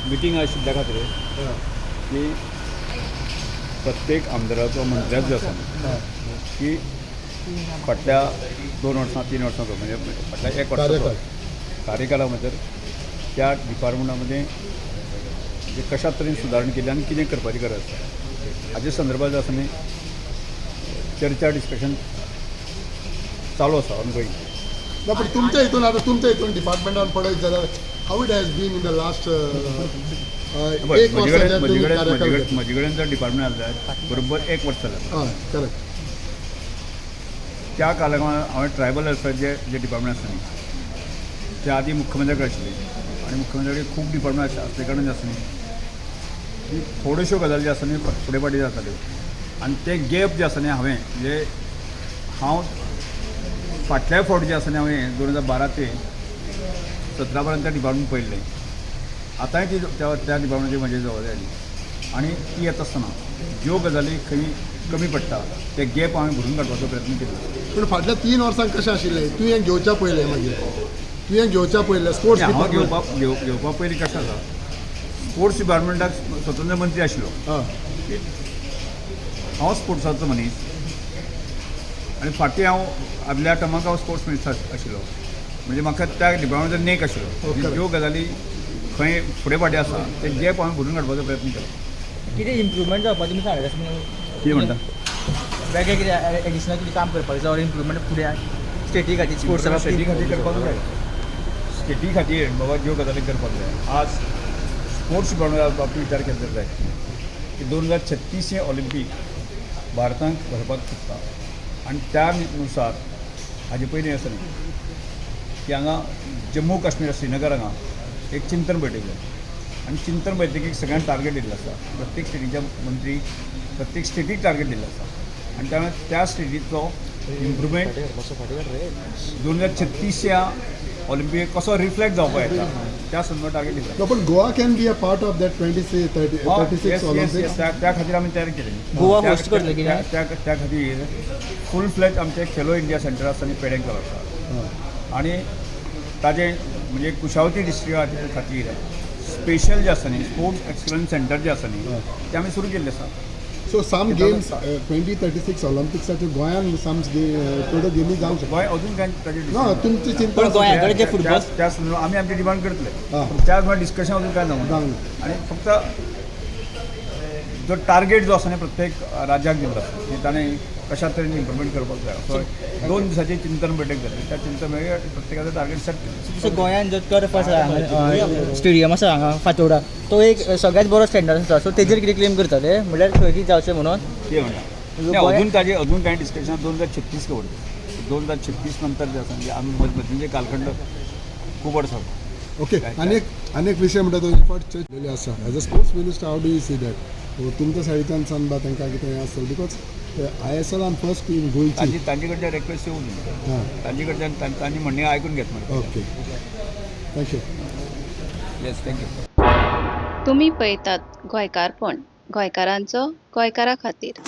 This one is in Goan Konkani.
मिटींग आशिल्ल्या खातीर की प्रत्येक आमदाराचो, मंत्र्याचो जो आसा की फाटल्या 2 वर्सां, 3 वर्सांचो, म्हणजे फाटल्या एक वर्साचो कार्यकाळ. कार्यकाळा भितर त्या डिपार्टमेंटा मदें म्हणजे कशा तरेन सुदारणा केली आनी कितें करपाची गरज आसा, हाजे संदर्भात जो आसा न्ही चर्चा, डिस्कशन चालू आसा, ऑनगोईंग. ना, पण तुमच्या हितून, आतां तुमच्या हितून डिपार्टमेंटान पळयत जाल्यार how it has been in the last एक म्हजे वर्साच्या कडेन म्हजे तुमी कडेन कार्यकाळ म्हजे कडेन घेतला. म्हजे कडेन जर डिपार्टमेंट आसलें बरोबर एक वर्स जालें. हय, करेक्ट. त्या काळार हांवें ट्रायबल वेलफेअर जे जे डिपार्टमेंट आसा न्ही, त्या आदी मुख्यमंत्र्या कडेन आशिल्ली आनी मुख्यमंत्र्या कडेन खूब डिपार्टमेंट आसले कारणान जे आसा न्ही की थोड्योश्यो गजाली ज्यो आसा न्ही फुडें फाटीं जाताल्यो आनी ते गॅप जे आसा न्ही, हांवें म्हणजे हांव फाटल्या फावट जे आसा न्ही, हांवें 2012 ते 17 पर्यंत डिपार्टमेंट पळयल्लें. आतांय ती त्या त्या डिपार्टमेंटाची म्हजी जबाबदारी आयली आनी ती येता आसतना ज्यो गजाली खंय कमी पडटा ते गॅप हांवें भरून काडपाचो प्रयत्न केलो. पूण फाटल्या 3 वर्सांक कशें आशिल्लें तुवें घेवच्या पयलें? मागीर तुवें घेवच्या पयलें स्पोर्ट्स हांव डिपार्टमेंट? घेवपा पयलीं कशें आसा, स्पोर्ट्स डिपार्टमेंटाक स्वतंत्र मंत्री आशिल्लो. हांव स्पोर्ट्साचो मनीस आनी फाटीं हांव आदल्या टर्माक हांव स्पोर्ट्स मिनिस्टर आशिल्लो, म्हणजे म्हाका त्या डिपार्टमेंटाचो नेक आशिल्लो. म्हणजे ज्यो गजाली खंय फुडें फाटीं आसा ते गॅप हांवें भरून काडपाचो प्रयत्न केलो. कितें इम्प्रुवमेंट जावपाचें तुमी सांगलें? कितें म्हणटा? वेगळें कितें एडिशनल कितें काम करपाक जाय ऑर इम्प्रुवमेंट फुडें स्टेटी खातीर, स्पोर्ट्सा? स्टेटी खातीर करपाक जाय. स्टेटी खातीर बाबा ज्यो गजाली करपाक जाय, आज स्पोर्ट्स डिपार्टमेंटा बाबतींत विचार केलो जाय की 2036 हें ऑलिम्पीक भारतांत भरपाक सोदता आनी त्या नुसार हाजे पयलीं आसा न्ही की हांगा जम्मू काश्मीर, श्रीनगर हांगा एक चिंतन बैठक जाली आनी चिंतन बैठकीक सगळ्यांक टार्गेट दिल्लो आसा. प्रत्येक स्टेटीच्या मंत्री, प्रत्येक स्टेटीक टार्गेट दिल्लो आसा आनी त्या त्या स्टेटीचो इम्प्रुवमेंट 2036 ह्या ऑलिम्पिक कसो रिफ्लेक्ट जावपाक येता, त्या संदर्भात टार्गेट दिला. No, पण Goa can be a part of that 26, 36 Olympics. त्या खातीर आमी तयारी केली. गोवा host करतले कितें? त्या त्या खातीर फूल फ्लॅज आमचें खेलो इंडिया सेंटर आसा आनी पेडेंक आसा आनी ताजें म्हणजे कुशावती डिस्ट्रिक्टा खातीर स्पेशल जे आसा न्ही, स्पोर्ट्स एक्सलन्स सेंटर जे आसा न्ही, ते आमी सुरू केल्ले आसा. सो सम गेम्स 2036 ऑलिम्पिक्साच्यो गोंयान सम थोड्यो गेमी जावंक शकता. गोंय अजून काय ताजें ना, तुमची चिंता पण गोंया कडेन जे फुटबॉल त्या संदर्भात आमी आमची डिमांड करतले. पूण त्या प्रमाणे डिस्कशन अजून काय जावंक जावंक ना आनी फक्त जो टार्गेट जो आसा न्ही, प्रत्येक राज्याक दिल्लो आसा की ताणें कशा तरेन इम्प्रुवमेंट करपाक जाय. सो 2 दिसाची चिंतन बैठक जाली. त्या चिंतन बैठकीक प्रत्येकाचो टार्गेट सेट केलें. सो गोंयान जो टर्फ आसा हांगा, स्टेडियम आसा हांगा फातोडा, तो एक सगळ्यात बरो स्टँडर्ड आसा. सो तेजेर कितें क्लेम करताले, म्हणल्यार खंय कितें जावचें म्हणून? कितें म्हणटा? नाही, अजून ताजे अजून कांय डिस्कशन. 2036 खबर, 2036 नंतर जे आसा, म्हणजे आमी मदींचे कालखंड खूब वर्सां. ओके, आनी एक विशय म्हणटा तो इफर्ट चर्च आसा. As a sports minister, how do you see that? तुमच्या सायडीच्यान सान बा तांकां कितें हें आसतलें, because I S elan first team गोंयची. तांची कडच्यान रिक्वेस्ट येवं दी. तांचे कडच्यान तांची म्हणणें आयकून घेत मागीर. Okay, thank you. Yes, thank you. तुमी पळयतात गोंयकारपण, गोंयकारांचो गोंयकारा खातीर.